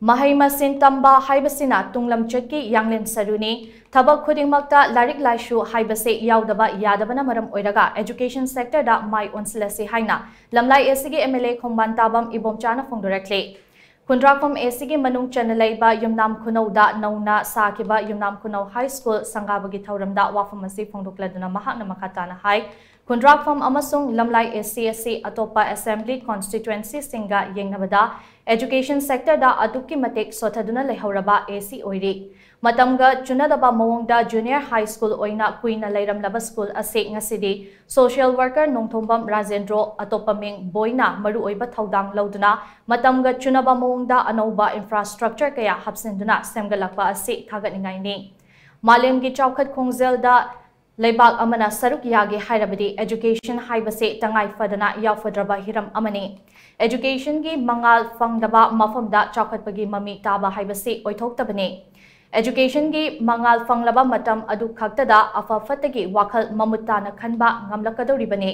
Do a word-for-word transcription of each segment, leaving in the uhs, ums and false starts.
ꯃꯍꯩ ꯃꯁꯤꯡ ꯇꯝꯕ ꯍꯥꯏꯕꯁꯤꯅ ꯇꯨꯡꯂꯝꯆꯠꯀꯤ ꯌꯥꯡꯂꯦꯟ ꯁꯔꯨꯅꯤ꯫ ꯊꯕꯛ ꯈꯨꯗꯤꯡꯃꯛꯇ ꯂꯥꯏꯔꯤꯛ ꯂꯥꯏꯁꯨ ꯍꯥꯏꯕꯁꯤ ꯌꯥꯎꯗꯕ ꯌꯥꯗꯕꯅ ꯃꯔꯝ ꯑꯣꯏꯔꯒ education sector ꯗ ꯃꯥꯏ ꯑꯣꯟꯁꯤꯜꯂꯁꯤ ꯍꯥꯏꯅ ꯂꯝꯂꯥꯏ AC ꯒꯤ MLA ꯈꯣꯡꯕꯥꯟ ꯇꯥꯕꯝ ꯏꯕꯣꯝꯆꯥꯅ ꯐꯣꯡꯗꯣꯔꯛꯂꯤ꯫ ꯈꯨꯟꯗ꯭ꯔꯥꯛꯐꯝ AC ꯒꯤ ꯃꯅꯨꯡ ꯆꯟꯅ ꯂꯩꯕ ꯌꯨꯝꯅꯥꯝ ꯈꯨꯅꯧꯗ ꯅꯧꯅ ꯁꯥꯈꯤꯕ ꯌꯨꯝꯅꯥꯝ ꯈꯨꯅꯧ High School ꯁꯪꯒꯥꯕꯒꯤ ꯊꯧꯔꯝꯗ ꯋꯥꯐꯝ ꯑꯁꯤ ꯐꯣꯡꯗꯣꯛꯂꯗꯨꯅ ꯃꯍꯥꯛꯅ ꯃꯈꯥ ꯇꯥꯅ ꯍꯥꯏ, ꯈꯨꯟꯗ꯭ꯔꯥꯛꯐꯝ ꯑꯃꯁꯨꯡ ꯂꯝꯂꯥꯏ AC ꯑꯁꯤ ꯑꯇꯣꯞꯄ assembly constituency ꯁꯤꯡꯒ ꯌꯦꯡꯅꯕꯗ education sector ꯗ ꯑꯗꯨꯛꯀꯤ ꯃꯇꯤꯛ ꯁꯣꯊꯗꯨꯅ ꯂꯩꯍꯧꯔꯕ AC ꯑꯣꯏꯔꯤ꯫ ꯃꯇꯝꯒ ꯆꯨꯅꯗꯕ ꯃꯑꯣꯡꯗ junior high school ꯑꯣꯏꯅ ꯀꯨꯏꯅ ꯂꯩꯔꯝꯂꯕ school ꯑꯁꯤ ꯉꯁꯤꯗꯤ social worker ꯅꯣꯡꯊꯣꯝꯕꯝ ꯔꯥꯖꯦꯟꯗ꯭ꯔꯣ, ꯑꯇꯣꯞꯄ ꯃꯤꯡ ꯕꯣꯏꯅ ꯃꯔꯨꯑꯣꯏꯕ ꯊꯧꯗꯥꯡ ꯂꯧꯗꯨꯅ ꯃꯇꯝꯒ ꯆꯨꯅꯕ ꯃꯑꯣꯡꯗ ꯑꯅꯧꯕ infrastructure ꯀꯌꯥ ꯍꯥꯞꯆꯤꯟꯗꯨꯅ ꯁꯦꯝꯒꯠꯂꯛꯄ ꯑꯁꯤ ꯊꯥꯒꯠꯅꯤꯡꯉꯥꯏꯅꯤ꯫ ꯃꯥꯂꯦꯝꯒꯤ ꯆꯥꯎꯈꯠ ꯈꯣꯡꯖꯦꯜꯗ ꯂꯩꯕꯥꯛ ꯑꯃꯅ ꯁꯔꯨꯛ ꯌꯥꯒꯦ ꯍꯥꯏꯔꯕꯗꯤ education ꯍꯥꯏꯕꯁꯤ ꯇꯉꯥꯏ ꯐꯗꯅ ꯌꯥꯎꯐꯗ꯭ꯔꯕ ꯍꯤꯔꯝ ꯑꯃꯅꯤ꯫ Education ꯒꯤ ꯃꯉꯥꯜ ꯐꯪꯗꯕ ꯃꯐꯝꯗ ꯆꯥꯎꯈꯠꯄꯒꯤ ꯃꯃꯤ ꯇꯥꯕ ꯍꯥꯏꯕꯁꯤ ꯑꯣꯏꯊꯣꯛꯇꯕꯅꯤ꯫ Education ꯒꯤ ꯃꯉꯥꯜ ꯐꯪꯂꯕ ꯃꯇꯝ ꯑꯗꯨ ꯈꯛꯇꯗ ꯑꯐ ꯐꯠꯇꯒꯤ ꯋꯥꯈꯜ ꯃꯃꯨꯠ ꯇꯥꯅ ꯈꯟꯕ ꯉꯝꯂꯛꯀꯗꯧꯔꯤꯕꯅꯤ꯫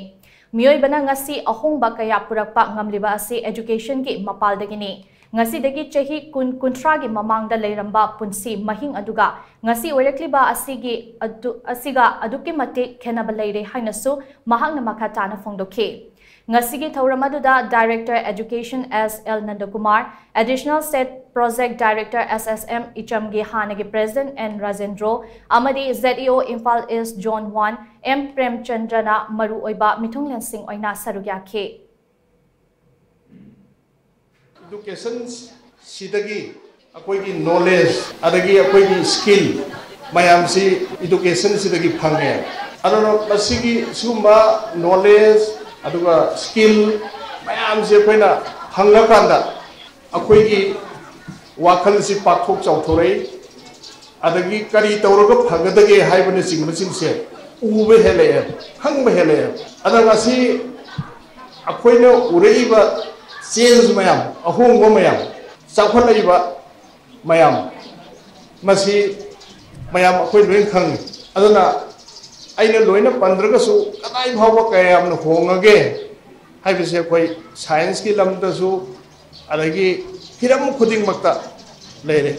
ꯃꯤꯑꯣꯏꯕꯅ ꯉꯁꯤ ꯑꯍꯣꯡꯕ ꯀꯌꯥ ꯄꯨꯔꯛꯄ ꯉꯝꯂꯤꯕ ꯑꯁꯤ education ꯒꯤ ꯃꯄꯥꯜꯗꯒꯤꯅꯤ꯫ ꯉꯁꯤꯗꯒꯤ ꯆꯍꯤ ꯀꯨꯟ, ꯀꯨꯟꯊ꯭ꯔꯥꯒꯤ ꯃꯃꯥꯡꯗ ꯂꯩꯔꯝꯕ ꯄꯨꯟꯁꯤ ꯃꯍꯤꯡ ꯑꯗꯨꯒ ꯉꯁꯤ ꯑꯣꯏꯔꯛꯂꯤꯕ ꯑꯁꯤꯒꯤ ꯑꯗꯨ, ꯑꯁꯤꯒ ꯑꯗꯨꯛꯀꯤ ꯃꯇꯤꯛ ꯈꯦꯠꯅꯕ ꯂꯩꯔꯦ ꯍꯥꯏꯅꯁꯨ ꯃꯍꯥꯛꯅ ꯃꯈꯥ ꯇꯥꯅ ꯐꯣꯡꯗꯣꯛꯈꯤ꯫ ꯉꯁꯤꯒꯤ ꯊꯧꯔꯝ ꯑꯗꯨꯗ Director Education S L ꯅꯟꯗꯀꯨꯃꯥꯔ, Additional State Project Director S S M ꯏꯆꯝꯒꯤ ꯍꯥꯟꯅꯒꯤ President N ꯔꯥꯖꯦꯟꯗ꯭ꯔꯣ ꯑꯃꯗꯤ Z E O Imphal East Zone one M ꯄ꯭ꯔꯦꯝꯆꯟꯗ꯭ꯔꯅ ꯃꯔꯨꯑꯣꯏꯕ ꯃꯤꯊꯨꯡꯂꯦꯟꯁꯤꯡ ꯑꯣꯏꯅ ꯁꯔꯨꯛ ꯌꯥꯈꯤ꯫ Education ꯁꯤꯗꯒꯤ ꯑꯩꯈꯣꯏꯒꯤ knowledge ꯑꯗꯒꯤ ꯑꯩꯈꯣꯏꯒꯤ skill ꯃꯌꯥꯝꯁꯤ education ꯁꯤꯗꯒꯤ ꯐꯪꯉꯦ꯫ ꯑꯗꯨꯅ ꯃꯁꯤꯒꯤ ꯁꯤꯒꯨꯝꯕ knowledge ꯑꯗꯨꯒ skill ꯃꯌꯥꯝꯁꯦ ꯑꯩꯈꯣꯏꯅ ꯐꯪꯉꯀꯥꯟꯗ ꯑꯩꯈꯣꯏꯒꯤ ꯋꯥꯈꯜꯁꯤ ꯄꯥꯛꯊꯣꯛ ꯆꯥꯎꯊꯣꯔꯛꯏ꯫ ꯑꯗꯒꯤ ꯀꯔꯤ ꯇꯧꯔꯒ ꯐꯒꯗꯒꯦ ꯍꯥꯏꯕꯅꯆꯤꯡꯕꯁꯤꯡꯁꯦ ꯎꯕ ꯍꯦꯜꯂꯛꯑꯦ, ꯈꯪꯕ ꯍꯦꯜꯂꯛꯑꯦ꯫ ꯑꯗ ꯉꯁꯤ ꯑꯩꯈꯣꯏꯅ ꯎꯔꯛꯏꯕ change ꯃꯌꯥꯝ, ꯑꯍꯣꯡꯕ ꯃꯌꯥꯝ, ꯆꯥꯎꯈꯠꯂꯛꯏꯕ ꯃꯌꯥꯝ, ꯃꯁꯤ ꯃꯌꯥꯝ ꯑꯩꯈꯣꯏ ꯂꯣꯏ ꯈꯪꯉꯤ꯫ ꯑꯗꯨꯅ ꯑꯩꯅ ꯂꯣꯏꯅ ꯄꯟꯗ꯭ꯔꯒꯁꯨ ꯀꯗꯥꯏ ꯐꯥꯎꯕ ꯀꯌꯥꯝꯅ ꯍꯣꯡꯉꯒꯦ ꯍꯥꯏꯕꯁꯦ ꯑꯩꯈꯣꯏ science ꯀꯤ ꯂꯝꯗꯁꯨ ꯑꯗꯒꯤ ꯍꯤꯔꯝ ꯈꯨꯗꯤꯡꯃꯛꯇ ꯂꯩꯔꯦ꯫